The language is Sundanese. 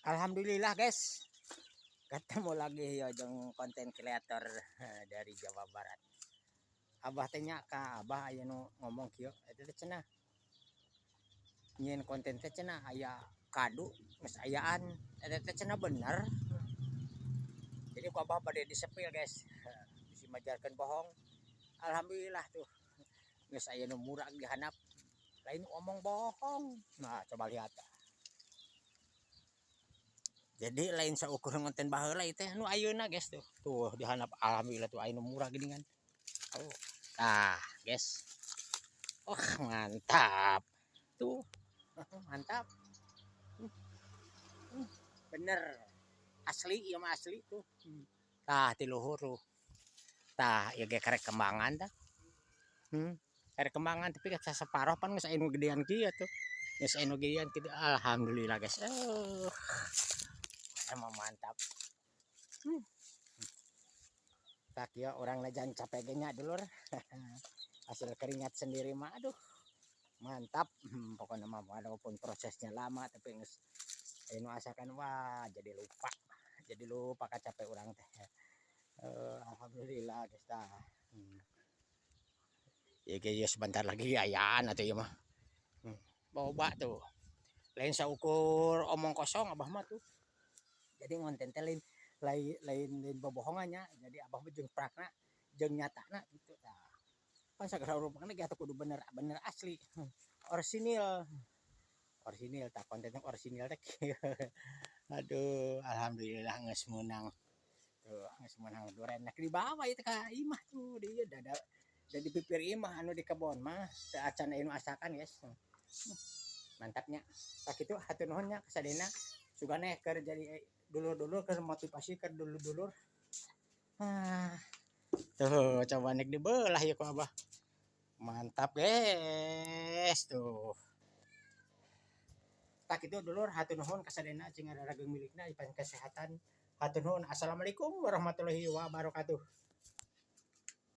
Alhamdulillah, guys, ketemu lagi ya jeung konten kreator dari Jawa Barat. Abah teh nya ka Abah aya nu ngomong kieu, eta teh cenah nyieun konten teh cenah aya kadu geus ayaan, eta teh cenah bener. Jadi ku Abah bade disepil, guys, bisi majarkeun bohong. Alhamdulillah tuh geus aya nu murag di handap, lain omong bohong. Nah, coba lihat. Jadi lain saukur ngonten baheula ieu teh, nu ayeuna, guys, tuh. Tuh di handap, alhamdulillah tuh aya nu murag geuningan. Oh, tah, guys. Oh, mantap. Tuh. Mantap. Bener. Asli ieu mah, asli tuh. Tah, ti luhur tuh. Tah, ieu ge karek kembangan tah. Karek kembangan, tapi kan saparoh pan geus aya nu gedean kieu tuh. Geus aya nu gedean kitu, alhamdulillah, guys. Emang mantap. Tah kieu urang najan capek ge nya, dulur. Hasil keringat sendiri mah, aduh. Mantap. Pokoknya mah walaupun prosesnya lama, tapi geus aya nu asakan, wah, jadi lupa. Jadi lupa ka capek urang teh. Alhamdulillah, guys, tah. Ya ge sebentar lagi ayaan atuh ieu mah. Loba tuh. Lain saukur omong kosong Abah mah tuh. Jadi ngonten teh lain lain lain lain bobohongan nya. Jadi Abah mah jeung prakna jeung nyatana gitu tah. Pan sagala rupana ge atuh kudu bener bener asli. Orsinil. Orsinil tah, konten orsinil teh kieu. Aduh, alhamdulillah geus meunang. Tuh, geus meunang duren nek dibawa ieu teh ka imah tuh, di ieu da da di pipir imah, anu di kebon mah teu acan aya nu asakan, guys. Mantapnya. Tah kitu, hatur nuhun nya kasadayana. Sugane keur jadi dulur-dulur, keur motivasi keur dulur-dulur. Ah. Tuh, coba nek dibelah ya ku Abah. Mantap, guys, tuh. Tah kitu, dulur, hatur nuhun kasadayana, cing ngararageng milikna ipan kesehatan. Hatur nuhun. Assalamualaikum warahmatullahi wabarakatuh.